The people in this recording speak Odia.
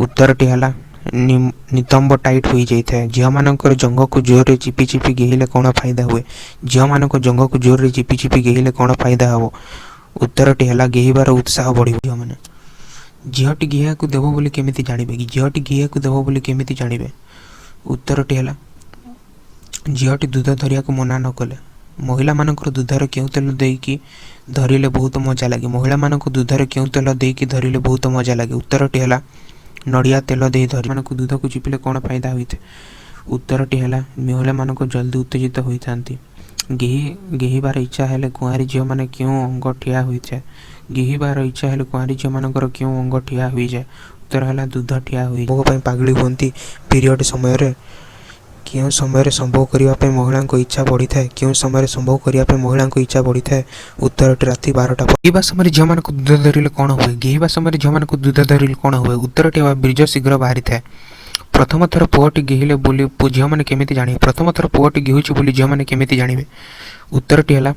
ଉତ୍ତରଟି ହେଲା ନିତମ୍ବ ଟାଇଟ୍ ହୋଇଯାଇଥାଏ। ଝିଅମାନଙ୍କର ଜଙ୍ଘକୁ ଜୋରରେ ଚିପି ଚିପି ଗେହିଲେ କ'ଣ ଫାଇଦା ହୁଏ? ଝିଅମାନଙ୍କ ଜଙ୍ଘକୁ ଜୋରରେ ଚିପି ଚିପି ଗେହିଲେ କ'ଣ ଫାଇଦା ହେବ? ଉତ୍ତରଟି ହେଲା ଗେହିବାର ଉତ୍ସାହ ବଢ଼ିବ। ଝିଅମାନେ ଝିଅଟି ଗେହିବାକୁ ଦେବ ବୋଲି କେମିତି ଜାଣିବେ କି? ଝିଅଟି ଗେହିବାକୁ ଦେବ ବୋଲି କେମିତି ଜାଣିବେ? ଉତ୍ତରଟି ହେଲା ଝିଅଟି ଦୁଧ ଧରିବାକୁ ମନା ନ କଲେ। ମହିଳାମାନଙ୍କର ଦୁଧରେ କେଉଁ ତେଲ ଦେଇକି ଧରିଲେ ବହୁତ ମଜା ଲାଗେ? ମହିଳାମାନଙ୍କୁ ଦୁଧରେ କେଉଁ ତେଲ ଦେଇକି ଧରିଲେ ବହୁତ ମଜା ଲାଗେ? ଉତ୍ତରଟି ହେଲା ନଡ଼ିଆ ତେଲ ଦେଇ ଧରି ମାନଙ୍କୁ ଦୁଧକୁ ଚିପିଲେ କ'ଣ ଫାଇଦା ହୋଇଥାଏ? ଉତ୍ତରଟି ହେଲା ମହିଳାମାନଙ୍କୁ ଜଲ୍ଦି ଉତ୍ତେଜିତ ହୋଇଥାନ୍ତି। ଗେହିବାର ଇଚ୍ଛା ହେଲେ କୁଆଁରୀ ଝିଅମାନେ କେଉଁ ଅଙ୍ଗ ଠିଆ ହୋଇଥାଏ? ଗେହିବାର ଇଚ୍ଛା ହେଲେ କୁଆଁରୀ ଝିଅମାନଙ୍କର କେଉଁ ଅଙ୍ଗ ଠିଆ ହୋଇଯାଏ? ଉତ୍ତର ହେଲା ଦୁଧ ଠିଆ ହୋଇ ଭୋଗ ପାଇଁ ପାଗଳି ହୁଅନ୍ତି ପିରିୟଡ଼ ସମୟରେ। କେଉଁ ସମୟରେ ସମ୍ଭୋଗ କରିବା ପାଇଁ ମହିଳାଙ୍କ ଇଚ୍ଛା ବଢ଼ିଥାଏ? କେଉଁ ସମୟରେ ସମ୍ଭୋଗ କରିବା ପାଇଁ ମହିଳାଙ୍କ ଇଚ୍ଛା ବଢ଼ିଥାଏ? ଉତ୍ତରଟି ରାତି 12ଟା। ଗେହିବା ସମୟରେ ଝିଅମାନଙ୍କୁ ଦୁଧ ଧରିଲେ କ'ଣ ହୁଏ? ଗେହିବା ସମୟରେ ଝିଅମାନଙ୍କୁ ଦୁଧ ଧରିଲେ କ'ଣ ହୁଏ? ଉତ୍ତରଟି ବୀର୍ଯ୍ୟ ଶୀଘ୍ର ବାହାରିଥାଏ। ପ୍ରଥମ ଥର ପୁଅଟି ଗେହିଲେ ବୋଲି ଝିଅମାନେ କେମିତି ଜାଣିବେ? ପ୍ରଥମ ଥର ପୁଅଟି ଗେହୁଛି ବୋଲି ଝିଅମାନେ କେମିତି ଜାଣିବେ? ଉତ୍ତରଟି ହେଲା